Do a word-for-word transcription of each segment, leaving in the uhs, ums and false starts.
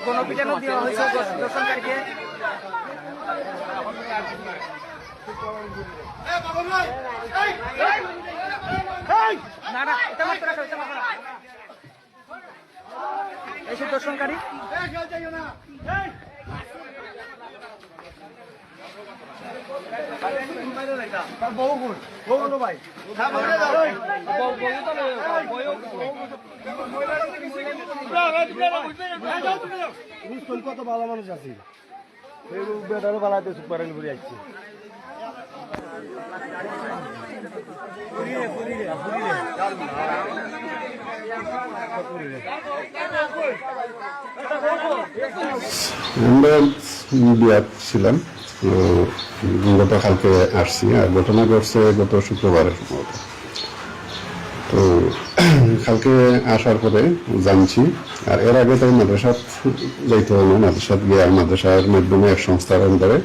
গণপিটানো দেওয়া হয়েছে দশ-, দর্শনকারীকে। না, না, এটা মারতে রাখো, এটা মারতে রাখো। এই সব দর্শনকারী। রুস্তম কত ভালো মানুষ আছে। এই বেটারে বালাতে সুপার এল ঘুরে আসছে। আমরা মিডিয়াত ছিলাম। তো গতকালকে আসছি, আর ঘটনা ঘটছে গত শুক্রবারে সম্ভবত। তো কালকে আসার পরে জানছি, আর এর আগে তাই মাদ্রাসাত যাইতে হলো, মাদ্রাসাত গিয়া মাদ্রাসার মাধ্যমে এক সংস্থার আন্ডারে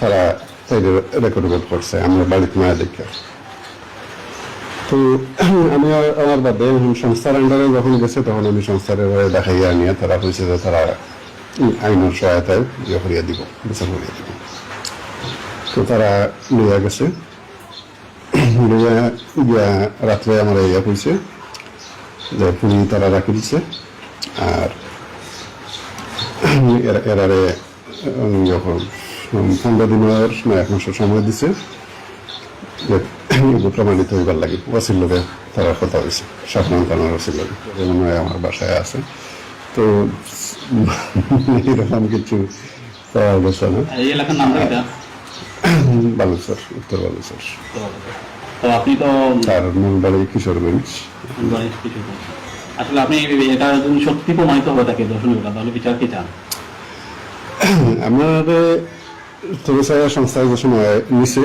তারা তাই রেকর্ড করছে, আমরা বাড়িত না দেখে। তো আমি আর আমার বাদে এখন সংস্থার আন্ডারে যখন গেছে, তখন আমি সংস্থারে দেখাইয়া আনিয়া তারা কইছে যে তারা আইনের সহায়তায় ইয়ে করিয়া দিব, বিচার করিয়া দিব। তো তারা লইয়া গেছে, লইয়া গিয়া রাত্রে আমার ইয়া কইছে যে পুলিশ তারা রাখি দিছে, আর এরা-, এরারে উম, যখন, উম, পনেরো দিনের না এক মাসের সময় দিছে, যে এগুলো প্রমাণিত হইবার লাগি। ওসির লগে তারা কথা হইছে, শাহজাহান থানার ওসির লগে। যে মনে হয় আমার বাসায় আছে। তো এরকম কিছু পাওয়া গেছে না। এই এলাকার নামটা কিতা? বালুচর, উত্তর বালুচর। তো আপনি তো তার মূল বাড়ি কিশোরগঞ্জ। মূল বাড়ি কিশোরগঞ্জ। আসলে আপনি এটা যদি সত্যি প্রমাণিত হয়ে থাকে, দর্শনীয় কথা, তাহলে বিচার কি চান? আমার তরুচায়া সংস্থায় যে সময় নিছে,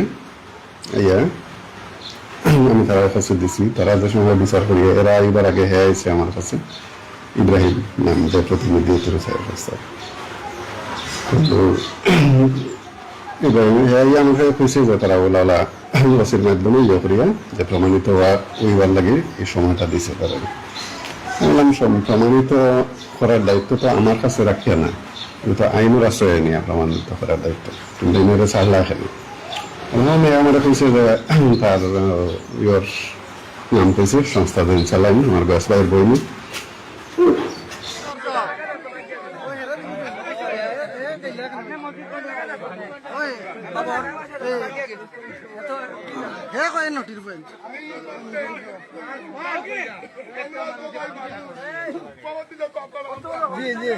ইয়া, আমি তারার কাছে দিছি, তারা যে সময় বিচার করিয়া, এরা এবার আগে হে আইছে আমার কাছে, ইব্রাহিম নাম যে প্রতিনিধি তরুচায়া সংস্থা। তো ইব্রাহিম হে ইয়া আমাকে কইছে যে তারা ওলালা ওসির মাধ্যমে ইয়ে করিয়া যে প্রমাণিত হওয়া, হইবার লাগি এই সময়টা দিছে তারা। আমি বললাম, "সম-, প্রমাণিত করার দায়িত্ব তো আমার কাছে রাখিয়া না, কিন্তু আইনের আশ্রয় নিয়ে প্রমাণিত করার দায়িত্ব। কিন্তু এনারা চাল্লা কেন?" আমার মেয়ে আমার কইছে যে তার, আহ, ইয়র নাম কইছে, সংস্থা দিন চালাইন, আমার বেশ ভাইয়ের বইনি। জি, জি।